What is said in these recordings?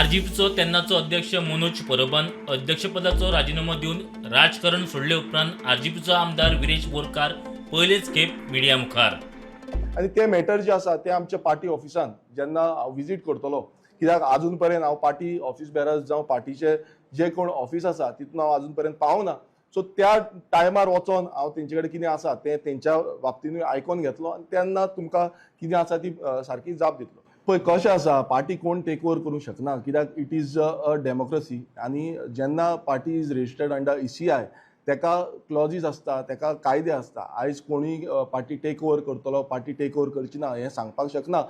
आरजीपीचो तेन्नाचो अध्यक्ष मनोज परबान अध्यक्षपदाचो राजिनामो दिवन राजकारण सोडले उपरांत आरजीपीचो आमदार विरेश बोरकार पयलेच खेप मिडिया मुखार. आनी ते मॅटर जे आसा ते आमच्या पार्टी ऑफिसान जेन्ना हांव विजीट करतलो, कित्याक आजून पर्यंत हांव पार्टी ऑफिस बेरर्स जावं पार्टीचे जे कोण ऑफिस आसा तितून हांव आजून पर्यंत पावना. सो त्या टायमार वचोन हांव तेंचे कडेन कितें आसा तें तेंच्या बाबतीनूय आयकोन घेतलो आनी तेन्ना तुमकां कितें आसा ती सारकी जाप दितलो. पळय, कशें आसा, पार्टी कोण टेक ओवर करूंक शकना, कित्याक it is a democracy आनी जेन्ना party is registered under ECI, तेका क्लॉजीस आसता, तेका कायदे आसता. आयज कोणूय पार्टी टेक ओवर करतलो, पार्टी टेक ओवर करची ना हें सांगपाक शकना.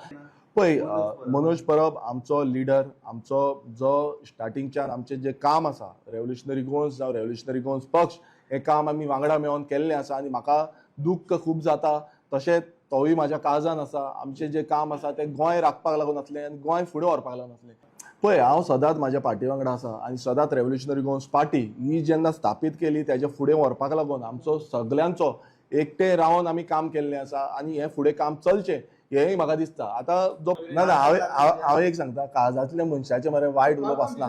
पळय, मनोज परब आमचो लिडर, आमचो जो स्टार्टिंगच्यान आमचें जें काम आसा, रेव्होल्युशनरी गोवन्स जावं रेव्होल्युशनरी गोवन्स पक्ष, हें काम आमी वांगडा मेळोन केल्लें आसा आनी म्हाका दुख्ख खूब जाता. तशेंच तोवूय म्हाज्या काळजान आसा. आमचें जें काम आसा तें गोंय राखपाक लागून आसलें आनी गोंय फुडें व्हरपाक लागून आसलें. पळय, हांव सदांच म्हाज्या पार्टी वांगडा आसा आनी सदांच रेव्होल्युशनरी गोवन्स पार्टी ही जेन्ना स्थापीत केली, तेज्या फुडें व्हरपाक लागून आमचो सगल्यांचो एकटे रावन आमी काम केल्लें आसा आनी हें फुडें काम चलचें हेंय म्हाका दिसता. आतां जो ना ना, हांव हांव हांव एक सांगता, काळजांतल्या मनशाचें मरे वायट उलोवप आसना.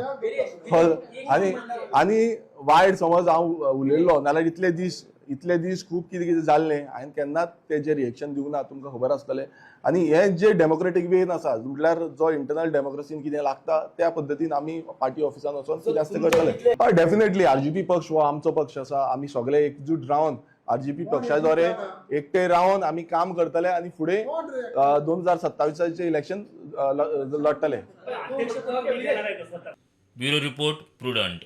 हय, आनी वायट समज हांव उलयल्लो नाल्यार इतले दीस खूब कितें कितें जाल्लें, हांवें केन्नाच तेजें रिएक्शन दिवंक ना, तुमकां खबर आसतलें. आनी हें जे डेमोक्रेटीक वेन आसा, म्हटल्यार जो इंटरनल डेमोक्रेसीन कितें लागता, त्या पद्दतीन आमी पार्टी ऑफिसान वचोन ते जास्त करतले. हय, डेफिनेटली आरजीपी पक्ष हो आमचो पक्ष आसा. आमी सगळे एकजूट रावन आरजीपी पक्षा द्वारे एकटे रावन आमी काम करतले आनी फुडें 2027चें इलेक्शन लढतले. Bureau report, prudent.